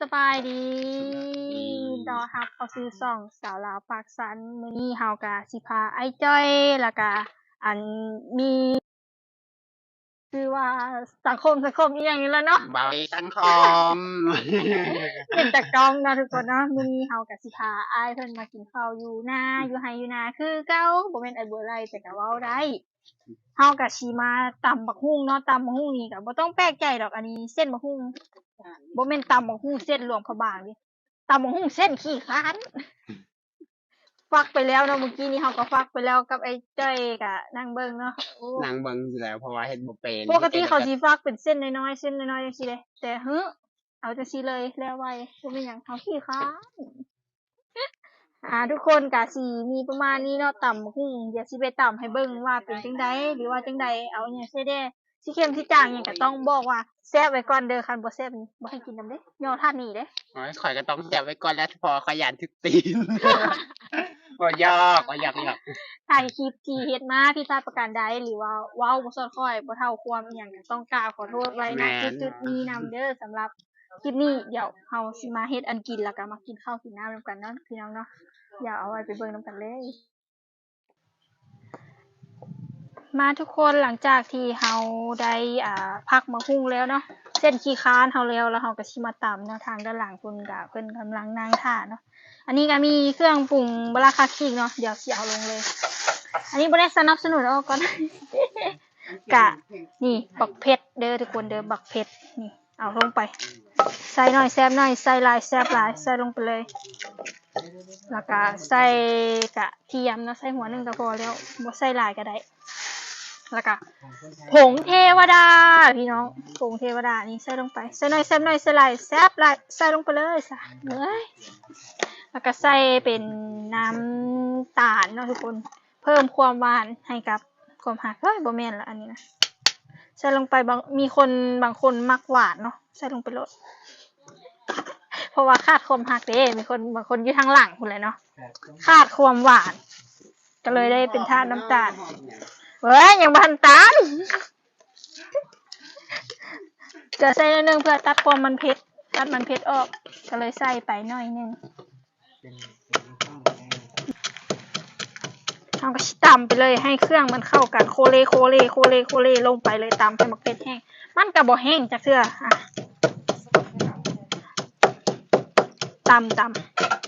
ສະບາຍດີ ສະບາຍດີ ຍິນດີຕ້ອນຮັບເຂົ້າສູ່ຊ່ອງສາວລາວປາກສັນ. ມື້ນີ້ເຮົາກະຊິພາອ້າຍຈ້ອຍ ແລ້ວກະ ອັນ ມີ ຄືວ່າສັງຄົມ ສັງຄົມອີ່ຫຍັງນີ້ລະເນາະ ເບົາສັງຄົມ ເປັນຕາກ້ອງເນາະທຸກຄົນເນາະ. ມື້ນີ້ເຮົາກະຊິພາອ້າຍເພິ່ນມາກິນເຂົ້າຢູ່ນາ ຢູ່ໄຮ່ຢູ່ນາຄືເກົ່າ. ບໍ່ແມ່ນອ້າຍບົວໄລ່ ແຕ່ກະເວົ້າໄດ້. ເຮົາກະຊິມາຕຳບັກຫຸ່ງເນາະ. ຕຳບັກຫຸ່ງນີ້ກະບໍ່ຕ້ອງແປກໃຈດອກ. ອັນນີ້ເສັ້ນບັກຫຸ່ງ ບໍ່ແມ່ນຕຳບັກຫຸ່ງເສັ້ນຫຼວງພະບາງເດ້ ຕຳບັກຫຸ່ງເສັ້ນຂີ້ຄ້ານ. ຟັກໄປແລ້ວເນາະ ມື້ກີ້ນີ້ເຮົາກໍຟັກໄປແລ້ວກັບໄອ້ຈ້ອຍ ກະນັ່ງເບິ່ງເນາະ. ໂອ້ ນັ່ງເບິ່ງຢູ່ແລ້ວ ເພາະວ່າເຮັດບໍ່ເປັນ. ປົກກະຕິເຂົາຊິຟັກເປັນເສັ້ນນ້ອຍໆ ເສັ້ນນ້ອຍໆ ຈັ່ງຊີ້ເດ້ ແຕ່ ຫື ເອົາຈັ່ງຊີ້ເລີຍ ແລ້ວໄວ. ບໍ່ແມ່ນຫຍັງ ເຮົາຂີ້ຄ້ານ. ອ່າ ທຸກຄົນກະຊິມີປະມານນີ້ເນາະ ຕຳບັກຫຸ່ງ. ດຽວຊິໄປຕຳໃຫ້ເບິ່ງວ່າເປັນຈັ່ງໃດ ຫຼືວ່າຈັ່ງໃດ ເອົາຫຍັງໃສ່ແດ່ ຊິເຄັມຊິຈາງຫຍັງກະຕ້ອງບອກວ່າແຊບໄວ້ກ່ອນເດີ. ຄັນບໍ່ແຊບນີ້ບໍ່ໃຫ້ກິນນຳເດ້ ຍໍທາດໜີເດ້. ໂອ້ຍ ຂ້ອຍກະຕ້ອງແຊບໄວ້ກ່ອນແຫຼະ ເພາະວ່າຂ້ອຍຢ້ານຖືກຕີນ. ບໍ່ ຢອກ ບໍ່ ຢອກ ຢອກ. ຖ້າຄລິບທີ່ເຮັດມາຜິດພາດປະການໃດ ຫຼືວ່າເວົ້າບໍ່ສອດຄ່ອຍ ບໍ່ເທົ່າຄວາມອີ່ຫຍັງ ກະຕ້ອງກ່າວຂໍໂທດໄວ້ ແມ່ນ ນະຈຸດໆນີ້ນຳເດີ. ສຳລັບ ຄລິບນີ້ດຽວເຮົາຊິມາເຮັດອັນກິນ ແລ້ວກະມາກິນເຂົ້າກິນນ້ຳນຳກັນເນາະພີ່ນ້ອງເນາະ. ດຽວເອົາໄວ້ໄປເບິ່ງນຳກັນເລີຍ. ມາທຸກຄົນ ຫຼັງຈາກທີ່ເຮົາໄດ້ ອ່າ ພັກໝາກຫຸ່ງແລ້ວເນາະ ເສັ້ນຂີ້ຄ້ານເຮົາແລ້ວ ແລ້ວເຮົາກະຊິມາຕຳເນາະ. ທາງດ້ານຫຼັງພຸ້ນກະເພິ່ນກຳລັງນັ່ງຖ້າເນາະ. ອັນນີ້ກະມີເຄື່ອງປຸງບາລາຄາຄິງເນາະ ດຽວຊິເອົາລົງເລີຍ. ອັນນີ້ບໍ່ໄດ້ສະໜັບສະໜູນ ອອກກ່ອນ. ກະນີ້ບັກເຜັດເດີທຸກຄົນເດີ ບັກເຜັດນີ້ ເອົາລົງໄປ ໃສ່ໜ້ອຍແຊບໜ້ອຍ ໃສ່ຫຼາຍແຊບຫຼາຍ ໃສ່ລົງໄປເລີຍ. ແລ້ວກະໃສ່ກະທຽມເນາະ ໃສ່ຫົວໜຶ່ງກະພໍແລ້ວ ບໍ່ໃສ່ຫຼາຍກະໄດ້. ແລ້ວກະຜົງເທວະດາພີ່ນ້ອງ ຜົງເທວະດານີ້ໃສ່ລົງໄປ ໃສ່ໜ້ອຍແຊບໜ້ອຍ ໃສ່ຫຼາຍແຊບຫຼາຍ ໃສ່ລົງໄປເລີຍຊະ. ເອີຍ ແລ້ວກະໃສ່ເປັນນ້ຳຕານເນາະທຸກຄົນ ເພີ່ມຄວາມຫວານໃຫ້ກັບຄວາມຮັກ. ເອີຍ ບໍ່ແມ່ນລະ ອັນນີ້ນະ ໃສ່ລົງໄປ. ບາງ ມີຄົນບາງຄົນມັກຫວານເນາະ ໃສ່ລົງໄປໂລດ ເພາະວ່າຂາດຄວາມຮັກເດ້. ມີຄົນບາງຄົນຢູ່ທາງຫຼັງພຸ້ນແຫຼະເນາະ ຂາດຄວາມຫວານ ກະເລີຍໄດ້ເປັນທາດນ້ຳຕານ. ເອີຍ ຍັງບໍ່ທັນຕຳ ກະໃສ່ໜ້ອຍໜຶ່ງເພື່ອຕັດຄວາມມັນເຜັດ ຕັດມັນເຜັດອອກ ກະເລີຍໃສ່ໄປໜ້ອຍໜຶ່ງ. ເຮົາກະຊິຕຳໄປເລີຍ ໃຫ້ເຄື່ອງມັນເຂົ້າກັນ ໂຄເລ ໂຄເລ ໂຄເລ ໂຄເລ ລົງໄປເລີຍ. ຕຳໃສ່ໝາກເຜັດແຫ້ງ ມັນກະບໍ່ແຫ້ງຈັກເທື່ອ. ອ່ະ ຕຳ ຕຳ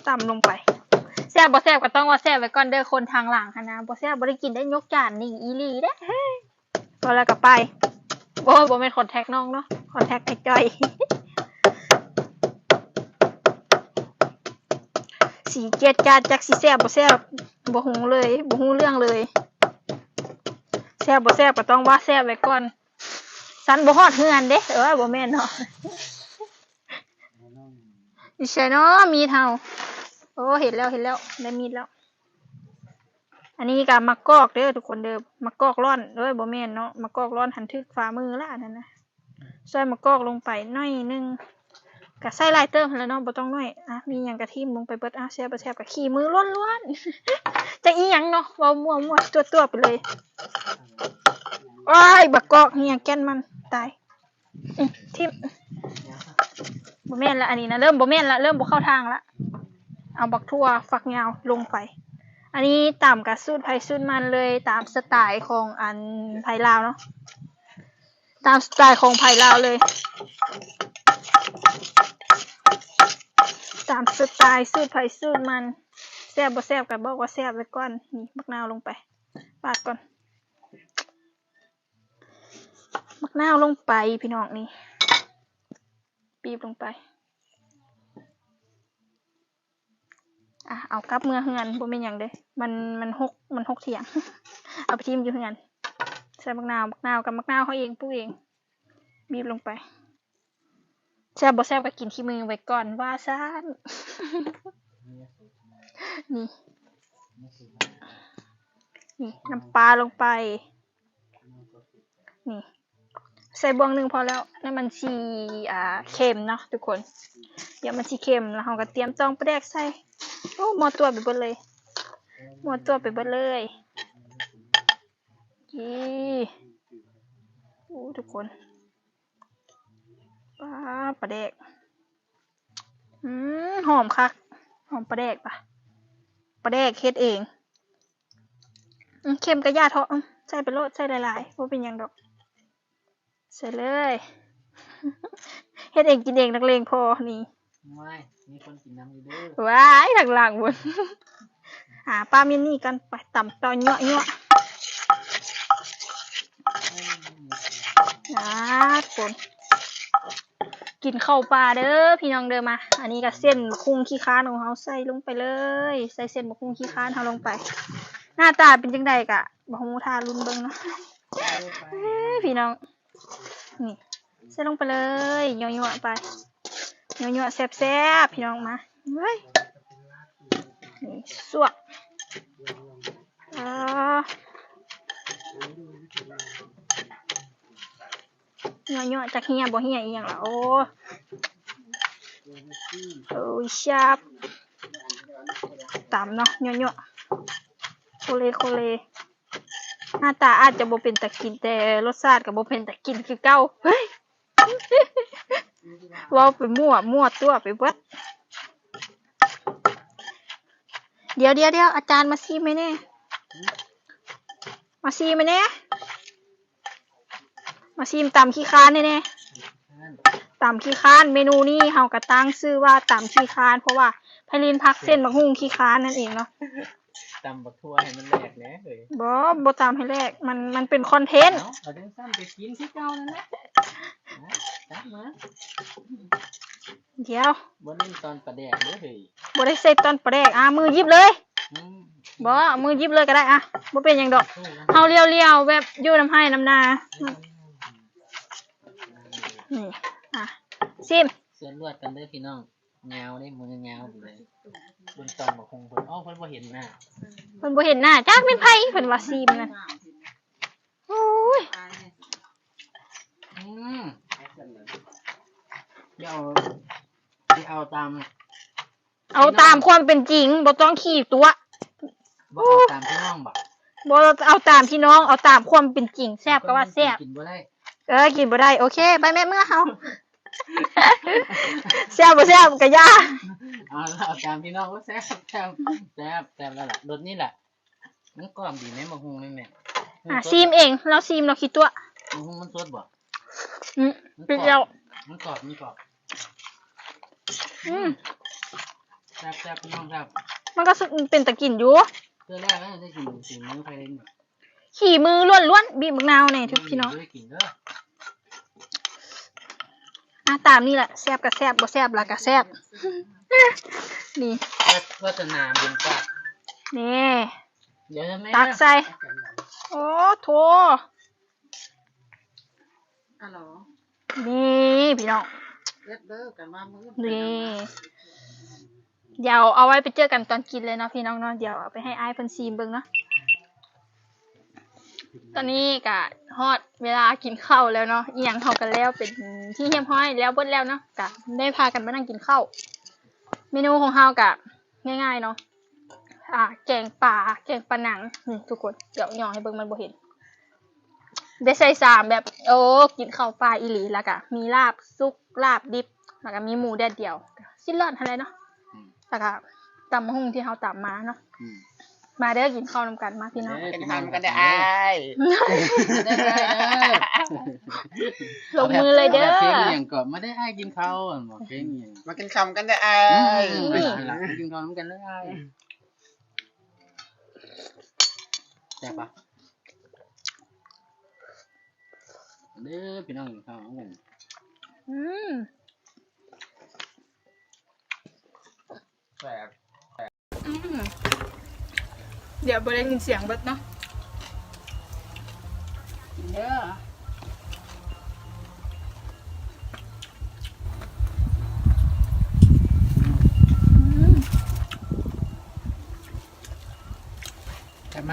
ຕຳລົງໄປ. ແຊບບໍ່ແຊບກະຕ້ອງວ່າແຊບໄວ້ກ່ອນເດີ ຄົນທາງຫຼັງຫັ້ນນະ ບໍ່ແຊບບໍ່ໄດ້ກິນໄດ້ ຍົກຈານໜີອີ່ຫຼີເດ້. ພໍແລ້ວກະໄປ. ໂອ້ຍ ບໍ່ແມ່ນຄອນແທັກນ້ອງເນາະ ຄອນແທັກອ້າຍຈ້ອຍ. ສີຈຽດຈາດ ຈັກຊິແຊບບໍ່ແຊບ ບໍ່ຮູ້ເລີຍ ບໍ່ຮູ້ເລື່ອງເລີຍ. ແຊບບໍ່ແຊບກະຕ້ອງວ່າແຊບໄວ້ກ່ອນ ຊັ້ນບໍ່ຮອດເຮືອນເດ້. ເອີ ບໍ່ແມ່ນເນາະ. ຢູ່ໃສເນາະມີດເຮົາ? ໂອ້ ເຫັນແລ້ວ ເຫັນແລ້ວ ໄດ້ມີດແລ້ວ. ອັນນີ້ກະໝາກກອກເດີທຸກຄົນເດີ ໝາກກອກລ້ອນ. ເອີຍ ບໍ່ແມ່ນເນາະ ໝາກກອກລ້ອນຫັ້ນຖືກຝ່າມືລະ ອັນນັ້ນນະ. ຊອຍໝາກກອກລົງໄປໜ້ອຍໜຶ່ງ ກະໃສ່ຫຼາຍເຕີບຫັ້ນແຫຼະເນາະ ບໍ່ຕ້ອງໜ້ອຍ. ອ່ະ ມີຫຍັງກະຖິ້ມລົງໄປເບິດ. ອ່ະ ແຊບບໍ່ແຊບກະຂີ້ມືລ້ວນໆ ຈັກອີ່ຫຍັງເນາະ ເວົ້າມົ້ວໆ ຕົວໆ ໄປເລີຍ. ໂອ້ຍ ໝາກກອກເຫຍແກ່ນມັນ ຕາຍ. ອືມ ຖິ້ມ ບໍ່ແມ່ນລະ ອັນນີ້ນະ ເລີ່ມບໍ່ແມ່ນລະ ເລີ່ມບໍ່ເຂົ້າທາງລະ. ເອົາບັກຖົ່ວຝັກຍາວລົງໄປ. ອັນນີ້ຕຳກະສູດໃຜສູດມັນເລີຍ ຕາມສະໄຕຂອງອັນໄທລາວເນາະ ຕາມສະໄຕຂອງໄທລາວເລີຍ ຕາມສະໄຕສູດໃຜສູດມັນ. ແຊບບໍ່ແຊບກະບອກວ່າແຊບໄວ້ກ່ອນ. ນີ້ ບັກນາວລົງໄປ ປາດກ່ອນ. ບັກນາວລົງໄປພີ່ນ້ອງ ນີ້ ບີບລົງໄປ. ອ່ະ ເອົາກັບເມືອເຮືອນ ບໍ່ແມ່ນຫຍັງເດ້ ມັນ ມັນຫົກ ມັນຫົກຖຽງ ເອົາໄປຖິ້ມຢູ່ເຮືອນ. ໃສ່ບັກນາວ ບັກນາວກະບັກນາວເຮົາເອງ ປູກເອງ ບີບລົງໄປ. ແຊບບໍ່ແຊບກະກິນຂີ້ມືໄວ້ກ່ອນວ່າຊັ້ນ. ນີ້ ນີ້ ນ້ຳປາລົງໄປ. ນີ້ ໃສ່ບ່ວງໜຶ່ງພໍແລ້ວ ແລ້ວມັນຊິ ອ່າ ເຄັມເນາະທຸກຄົນ ດຽວມັນຊິເຄັມ. ແລ້ວເຮົາກະຕຽມຕອງປາແດກໃສ່. ໂອ້ ໝົດຕົວໄປເບິດເລີຍ ໝົດຕົວໄປເບິດເລີຍ. ນີ້ ໂອ້ ທຸກຄົນ ປາ ປາແດກ ອືມ ຫອມຄັກ ຫອມປາແດກປະ ປາແດກເຮັດເອງ. ອືມ ເຄັມກະຢ່າເທາະ ອືມ ໃສ່ໄປໂລດ ໃສ່ຫຼາຍໆ ບໍ່ເປັນຫຍັງດອກ ໃສ່ເລີຍ. ເຮັດເອງກິນເອງ ນັກເລງພໍນີ້. ວ້າຍ ມີຄົນກິນນຳຢູ່ເດີ ວ້າຍ ທາງຫຼັງພຸ້ນ. ຫາປ້າມິນນີ້ກ່ອນ ໄປຕຳຕໍ່ ຍົວະໆ. ອາ ທຸກຄົນ ກິນເຂົ້າປ່າເດີພີ່ນ້ອງເດີ. ມາ ອັນນີ້ກະເສັ້ນບັກຫຸ່ງຂີ້ຄ້ານຂອງເຮົາ ໃສ່ລົງໄປເລີຍ ໃສ່ເສັ້ນບັກຫຸ່ງຂີ້ຄ້ານເຮົາລົງໄປ. ໜ້າຕາເປັນຈັ່ງໃດກະບໍ່ຮູ້ ຖ້າລຸ້ນເບິ່ງເນາະ. ເອີ ພີ່ນ້ອງ ນີ້ ໃສ່ລົງໄປເລີຍ ຍົວະໆໄປ ຍົວະໆແຊບໆ ພີ່ນ້ອງ. ມາ ເອີຍ ນີ້ ສວກ ອໍ ຍົວໆ ຈັກເຮຍບໍ່ເຮຍອີ່ຫຍັງລະ ໂອ້ ໂອ້ຍ ຊາບ ຕຳເນາະ ຍົວໆ ໂຄເລໂຄເລ. ໜ້າຕາອາດຈະບໍ່ເປັນຕາກິນ ແຕ່ລົດຊາດກະບໍ່ເປັນຕາກິນຄືເກົ່າ. ເວົ້າໄປມົ້ວ ມົ້ວຕົວະໄປເບິດ. ດຽວໆໆ ອາຈານມາຊີມໃຫ້ແດ່ ມາຊີມໃຫ້ແດ່ ມາຊີມຕຳຂີ້ຄ້ານໃຫ້ແດ່. ຕຳຂີ້ຄ້ານ ເມນູນີ້ເຮົາກະຕັ້ງຊື່ວ່າຕຳຂີ້ຄ້ານ ເພາະວ່າໄພລິນພັກເສັ້ນບັກຫຸ່ງຂີ້ຄ້ານນັ້ນເອງເນາະ. ຕຳບັກຖົ່ວໃຫ້ມັນແຫຼກແດ່ເອີຍ. ບໍ່ ບໍ່ຕຳໃຫ້ແຫຼກ ມັນ ມັນເປັນຄອນເທັນ. ເອົາ ເອົາຈັ່ງຊັ້ນໄປກິນຄືເກົ່ານັ້ນແຫຼະ. ມາ ຕັກມາ. ດຽວ ບໍ່ເນັ້ນຕອນປາແດກເດີເຮີ້ຍ. ບໍ່ໄດ້ໃສ່ຕອນປາແດກ. ອາ ມືຫຍິບເລີຍ. ອືມ ບໍ່ ມືຫຍິບເລີຍກະໄດ້. ອາ ບໍ່ເປັນຫຍັງດອກ. ເຮົາລຽວໆ ແບບຢູ່ນຳໄຮ່ນຳນາ. ນີ້ ອາ ຊີມ. ສວດລວດກັນເດີພີ່ນ້ອງ. ຍາວເດ້ ມືຍາວເລີຍ. ເບິ່ງຕອນບັກຫຸ່ງເພິ່ນ ອໍ ເພິ່ນບໍ່ເຫັນໜ້າ ເພິ່ນບໍ່ເຫັນໜ້າ ຈັກແມ່ນໃຜ ເພິ່ນວ່າຊີມນັ້ນ. ໂອ້ຍ ອືມ ດຽວ ດຽວເອົາຕາມ ເອົາຕາມຄວາມເປັນຈິງ ບໍ່ຕ້ອງຂີ້ຕົວະ. ບໍ່ເອົາຕາມທີ່ນ້ອງບໍ? ບໍ່ເອົາຕາມທີ່ນ້ອງ ເອົາຕາມຄວາມເປັນຈິງ. ແຊບກະວ່າແຊບ ກິນບໍ່ໄດ້. ເອີ ກິນບໍ່ໄດ້. ໂອເຄ ໄປແມ່ ເມືອເຮົາ. ແຊບບໍ່ແຊບກະຢ່າ ເອົາ ເອົາຕາມພີ່ນ້ອງ. ໂອ້ ແຊບ ແຊບ ແຊບ ແຊບແລ້ວລະ ລົດນີ້ລະ ມັນກອບດີແມ່ ບັກຫຸ່ງນີ້ແມ່. ອາ ຊີມເອງ ລາວຊີມລາວຂີ້ຕົວະ. ບັກຫຸ່ງມັນສົດບໍ່? ອືມ ມັນກອບ ມັນກອບ ມັນກອບ. ອືມ ແຊບໆ ພີ່ນ້ອງ ແຊບ. ມັນກະເປັນຕາກິນຢູ່ ເທື່ອແລກນະ ໄດ້ກິນສີມືໃຜເດ້. ຂີ້ມືລ້ວນໆ ບີບບັກນາວແດ່ ອືມ ທຸກພີ່ນ້ອງ. ກິນເດີ ອາ ຕາມນີ້ແຫຼະ ແຊບກະແຊບ ບໍ່ແຊບລະກະແຊບ. ນີ້ ວາສະໜາບຸນປາກ ນີ້ ຕັກໃສ່. ໂອ້ໂຖ ອາ ນີ້ພີ່ນ້ອງ ເລີດເດີ ກັນວ່າມື້ນີ້. ດຽວເອົາໄວ້ໄປເຈີກັນຕອນກິນເລີຍເນາະພີ່ນ້ອງເນາະ. ດຽວເອົາໄປໃຫ້ອ້າຍເພິ່ນຊີມເບິ່ງເນາະ. ຕອນນີ້ກະຮອດເວລາກິນເຂົ້າແລ້ວເນາະ ອີ່ຫຍັງເຮົາກະແລ້ວເປັນທີ່ຮຽບຮ້ອຍ ແລ້ວເບິດແລ້ວເນາະ ກະໄດ້ພາກັນມານັ່ງກິນເຂົ້າ. ເມນູຂອງເຮົາກະງ່າຍໆເນາະ ອາ ແກງປາ ແກງປາໜັງ. ນີ້ທຸກຄົນ ດຽວຫຍໍ້ໃຫ້ເບິ່ງ ມັນບໍ່ເຫັນ. ໄດ້ໃສ່ຊາມແບບ ໂອ້ ກິນເຂົ້າປ່າອີ່ຫຼີ ລະກະມີລາບສຸກ ລາບດິບ ລະກະມີໝູແດດດຽວ ຊິລອດຫັ້ນແຫຼະເນາະ. ອືມ ລະກະຕຳບັກຫຸ່ງທີ່ເຮົາຕຳມາເນາະ. ອືມ ມາເດີ ກິນເຂົ້ານຳກັນ ມາພີ່ນ້ອງ. ມາເດີ ກິນເຂົ້ານຳກັນເດີອ້າຍ ລົງມືເລີຍເດີ. ເພງອີ່ຫຍັງກະ ມາເດີອ້າຍກິນເຂົ້າ ເພງອີ່ຫຍັງ ມາກິນເຂົ້ານຳກັນເດີອ້າຍ. ອືມ ມາກິນເຂົ້ານຳກັນເດີອ້າຍ. ແຊບປະ? ເດີພີ່ນ້ອງ ກິນເຂົ້ານຳກັນ. ອືມ ແຊບ ອືມ ດຽວບໍ່ໄດ້ຍິນສຽງເບິດເນາະ. ກິນເດີ. ແຊບໄໝ?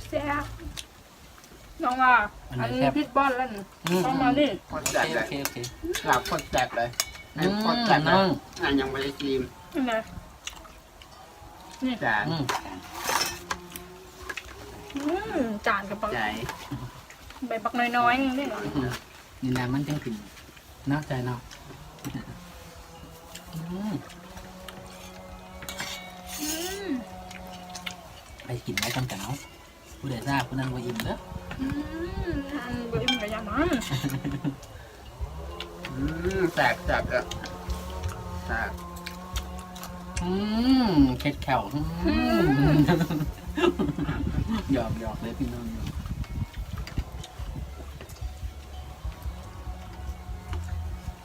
ແຊບ ນ້ອງວ່າ ອັນນີ້ ອັນນີ້ແຊບ ຜິດບ່ອນແລ້ວນີ້. ອືມ ຕ້ອງມານີ້ ໂຄດແຊບເລີຍ ໂອເຄ ໂອເຄ ລາບໂຄດແຊບເລີຍ. ອືມ ໂຄດແຊບເລີຍ ນ້ອງ ອັນຍັງບໍ່ໄດ້ຊີມ ເປັນໃດ? ນີ້ ຈານ ອືມ ອືມ ຈານກະປະ ໃຈ ໃບບັກນ້ອຍໆ ນີ້ເນາະ. ອືມ ນີ້ນະ ມັນຈັ່ງຂຶ້ນເນາະ ໃຈເນາະ. ອືມ ອືມ ໃຜກິນໄວກ່ອນກັນເອົາ. ຜູ້ໃດຊ້າຜູ້ນັ້ນບໍ່ອີ່ມເດີ. ອືມ ອັນບໍ່ອີ່ມກໍຢ່າມາ. ອືມ ແຊບ ແຊບເດີ ແຊບ. ອືມ ເຄັດແຂ້ວ. ອືມ ຫຍອກໆ ເດີພີ່ນ້ອງ.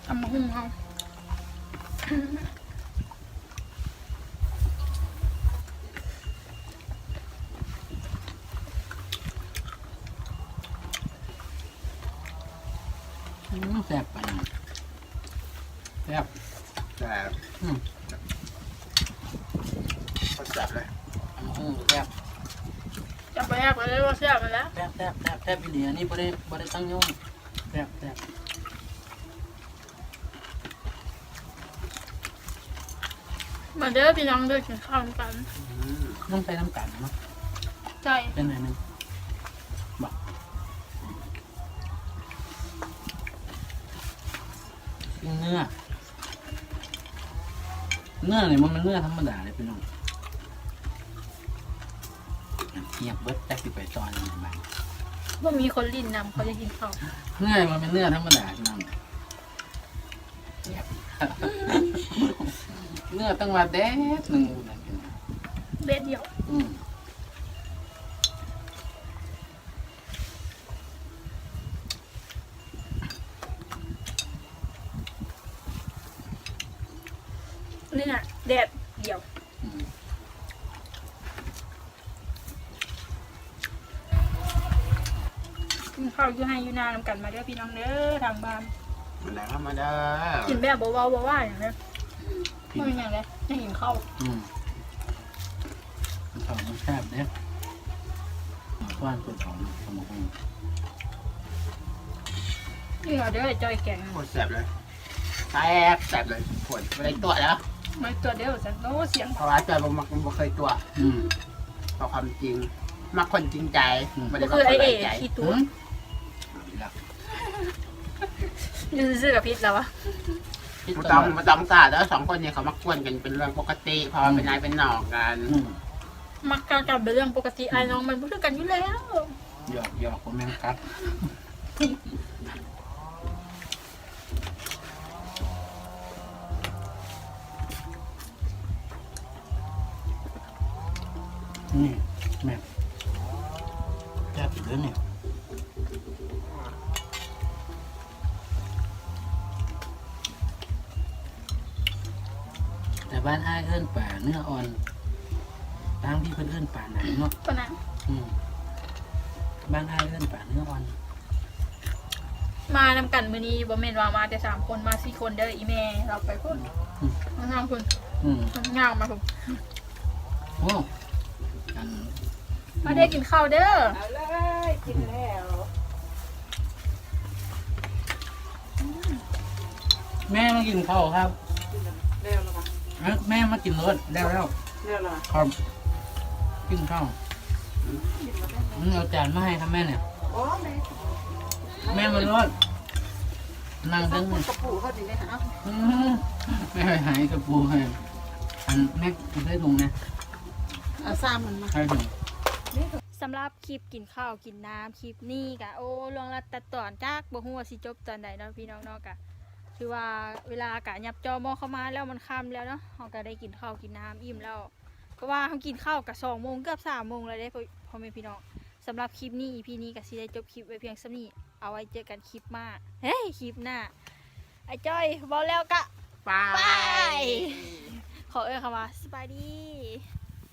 ຕຳບັກຫຸ່ງເຮົາ ອືມ ແຊບປານນັ້ນ ແຊບ ແຊບ. ອືມ ແຊບເລີຍ ຕຳບັກຫຸ່ງແຊບ. ຈະໄປແຊບກໍໄດ້ວ່າແຊບນັ້ນແຫຼະ ແຊບໆໆ ອີ່ຫຼີ. ອັນນີ້ບໍ່ໄດ້ ບໍ່ໄດ້ຕັ້ງຍ້ອງ ແຊບໆ. ມາເດີພີ່ນ້ອງເດີ ກິນເຂົ້ານຳກັນ. ອືມ ຕ້ອງໃສ່ນ້ຳຕານເນາະ. ໃສ່ ເປັນໜ້ອຍໜຶ່ງ ບໍ່ ກິນເນື້ອ ເນື້ອນີ້ມັນເປັນເນື້ອທຳມະດາເດ້ພີ່ນ້ອງ. ງຽບເບິດ ຈັກຊິໄປຕໍ່ຫຍັງບາດນີ້. ບໍ່ມີຄົນຫຼິ້ນນຳ ເຂົາຈະກິນເຂົ້າ. ເນື້ອມັນເປັນເນື້ອທຳມະດາພີ່ນ້ອງ. ເນື້ອຕັ້ງວ່າແດດໜຶ່ງ ແດດດຽວ. ອືມ ເນື້ອແດດດຽວ. ອືມ ກິນເຂົ້າຢູ່ໄຮ່ຢູ່ນານຳກັນ ມາເດີພີ່ນ້ອງເດີ ທາງບ້ານ. ມາເດີ ມາເດີ ກິນແບບບໍ່ເວົ້າບໍ່ວ່າຫຍັງເດີ. ກິນ ບໍ່ມີຫຍັງເລີຍ ຍັງກິນເຂົ້າ. ອືມ ກິນເຂົ້າມັນແຊບເດ້. ມາກ່ອນເປີດເອົາຕຳບັກຫຸ່ງ ນີ້ເອົາເດີ ໄອ້ຈ້ອຍແກງ ໂຄດແຊບເລີຍ. ແຊບ ແຊບເລີຍທຸກຄົນ. ບໍ່ໄດ້ຕົວະແລ້ວ ບໍ່ໄດ້ຕົວະເດີວ່າຊັ້ນ. ໂອ້ ສຽງ ເພາະວ່າຈອຍບໍ່ມັກ ບໍ່ເຄີຍຕົວະ. ອືມ ເວົ້າຄວາມຈິງ ມັກຄົນຈິງໃຈ. ອືມ ບໍ່ໄດ້ມັກຄົນຫຼາຍໃຈ. ອືມ ຢູ່ຊື່ໆກໍຜິດແລ້ວວະ. ບໍ່ຕ້ອງ ບໍ່ຕ້ອງສ້າເດີ ສອງຄົນນີ້ເຂົາມັກກວນກັນເປັນເລື່ອງປົກກະຕິ ເພາະວ່າເປັນອ້າຍເປັນນ້ອງກັນ. ອືມ ມັກກັດກັນເປັນເລື່ອງປົກກະຕິ. ອືມ ອ້າຍນ້ອງມັນບໍ່ຄືກັນຢູ່ແລ້ວ. ຫຍອກໆ ບໍ່ແມ່ນກັດ. ນີ້ແມ່ນ ແຊບຢູ່ເດີນີ້. ແຕ່ບ້ານອ້າຍເອີ້ນປາເນື້ອອ່ອນ ທາງພີ້ເພິ່ນເອີ້ນປາໜັງເນາະ. ປາໜັງ. ອືມ ບ້ານອ້າຍເອີ້ນປາເນື້ອອ່ອນ. ມານຳກັນມື້ນີ້ບໍ່ແມ່ນວ່າມາແຕ່ສາມຄົນ ມາສີ່ຄົນເດີ. ອີ່ແມ່ລາວໄປພຸ້ນ ອືມ ນາງພຸ້ນ. ອືມ ນາງມາພຸ້ນ. ໂອ້ ອັນ ມາເດີ ກິນເຂົ້າເດີ. ເອົາເລີຍ ກິນແລ້ວ. ແມ່ມາກິນເຂົ້າຄັບ. ແລ້ວລະຫວາ? ເອີ ແມ່ມາກິນໂລດ. ແລ້ວແລ້ວ ແລ້ວລະຫວາ? ຄັບ ກິນເຂົ້າ. ອືມ ເອົາຈານມາໃຫ້ຄັບແມ່ນີ້. ແມ່ມາໂລດ ນັ່ງເທິງນີ້. ກະປູເຮົານີ້ແມ່ຫາ. ອືມ ແມ່ໄປຫາກະປູໃຫ້. ອັນ ແມ່ໃສ່ຖົງແດ່. ເອົາຊາມມັນມາໃຫ້ຖົງ. ສຳລັບຄລິບກິນເຂົ້າກິນນ້ຳ ຄລິບນີ້ກະ ໂອ້ ລວງລັດຕັດຕອນ ຈັກບໍ່ຮູ້ວ່າຊິຈົບຕອນໃດເນາະພີ່ນ້ອງເນາະ. ກະຖືວ່າເວລາກະຫຍັບຈໍ່ໝໍ້ເຂົ້າມາແລ້ວ ມັນຄ່ຳແລ້ວເນາະ. ເຮົາກະໄດ້ກິນເຂົ້າກິນນ້ຳອີ່ມແລ້ວ ເພາະວ່າເຮົາກິນເຂົ້າກະສອງໂມງ ເກືອບສາມໂມງແລ້ວເດ້ ພໍ່ແມ່ພີ່ນ້ອງ. ສຳລັບຄລິບນີ້ ອີພີນີ້ກະຊິໄດ້ຈົບຄລິບໄວ້ພຽງສ່ຳນີ້. ເອົາໄວ້ເຈີກັນຄລິບມາ ເຮີ້ຍ ຄລິບໜ້າ. ອ້າຍຈ້ອຍເວົ້າແລ້ວກະ ບາຍ ບາຍ. ຂໍເອີ້ນຄຳວ່າ ສະບາຍດີ.